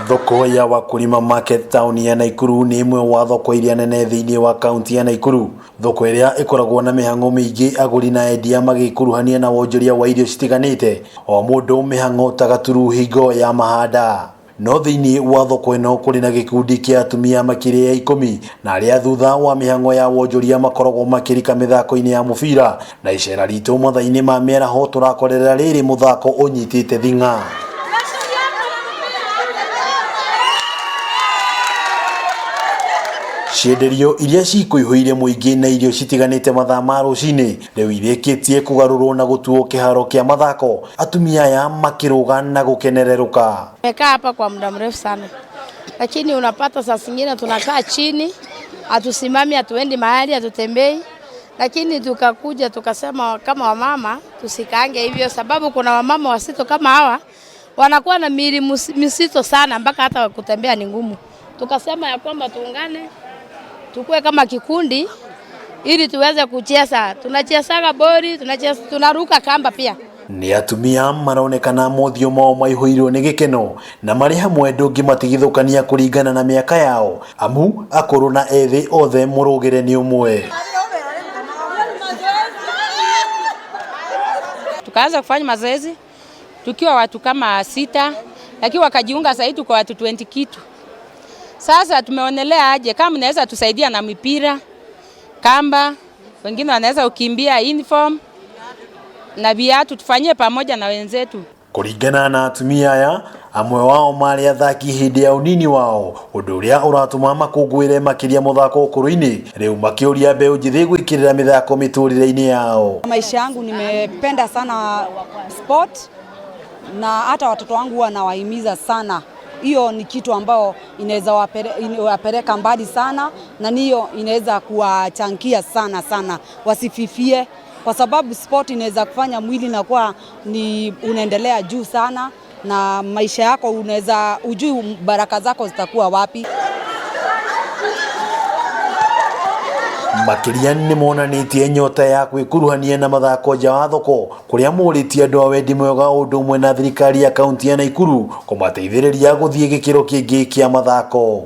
Thoko ya Wakulima Market taũni ya Naikuru nĩ ĩmwe wa thoko iria nene thĩinĩ wa kaunti ya Naikuru. Thoko ĩrĩa ĩkoragwo na mĩhang'o mĩingĩ agũri na endia magĩkuruhania na wonjoria wa irio citiganĩte o mũndũ mĩhang'o ta gaturu hingo ya mahanda. No thĩinĩ wa thoko ĩno kũrĩ na gĩkundi kĩa atumia makĩria ya 10 na arĩa thutha wa mĩhang'o ya wonjoria makoragwo makĩrika mĩthako-inĩ ya mũbira na icera ritũ mathaa-inĩ ma mĩaraho tũrakorerera rĩrĩ mũthako ũnyitĩte thing'a. Cienderio iria cikũihũire mũingĩ na irio citiganĩte mathaa ma rũcinĩ rĩu irĩkĩtie kũgarũrwo na gũtuo kĩharo kĩa mathako, atumia aya makĩrũga na gũkenererũka. Nimekaa hapa kwa muda mrefu sana, lakini unapata saa zingine tunakaa chini, hatusimami, hatuendi mahali, hatutembei, lakini tukakuja tukasema kama wamama tusikaange hivyo, sababu kuna wamama wasito kama hawa wanakuwa na miili misito sana mpaka hata kutembea ni ngumu. Tukasema ya kwamba tuungane, tukue kama kikundi ili tuweze kucheza. Tunachezaga bori, tunacheza, tunaruka kamba pia. Nĩ atumia maronekana mothiũ mao maihũirwo nĩ gĩkeno na marĩ hamwe ndũngĩmatigithũkania kũringana na mĩaka yao amu akũrũ na ethĩ othe mũrũgĩre nĩ ũmwe. Tukaanza kufanya mazoezi tukiwa watu kama 6, lakini wakajiunga sasa tuko watu 20 kitu. Sasa tumeonelea aje kama mnaweza tusaidia na mipira, kamba, wengine wanaweza kukimbia uniform na viatu, tufanyie pamoja na wenzetu. Kũringana na atumia aya amwe wao marĩ athaki hĩndĩ ya ũnini wao ũndũ ũrĩa ũratũma makũngũĩre makĩria mũthako ũkũrũ-inĩ rĩu makĩũria mbeũ njĩthĩ gwĩkĩrĩra mĩthako mĩtũrĩre-inĩ yao. Maisha yangu nimependa sana sport na hata watoto wangu huwa nawahimiza sana. Hiyo ni kitu ambao inaweza wapeleka mbali sana na niyo inaweza kuwachangia sana sana, wasififie, kwa sababu sport inaweza kufanya mwili na kuwa ni unaendelea juu sana na maisha yako unaweza ujui baraka zako zitakuwa wapi. Makĩria nĩ monanĩtie nyota ya kwĩkuruhania na mathako nja wa thoko kũrĩa morĩtie andũ a wendi mwega o ũndũ ũmwe na thirikari ya kaunti ya Naikuru kũmateithĩrĩria gũthiĩ gĩkĩro kĩngĩ kĩa mathako.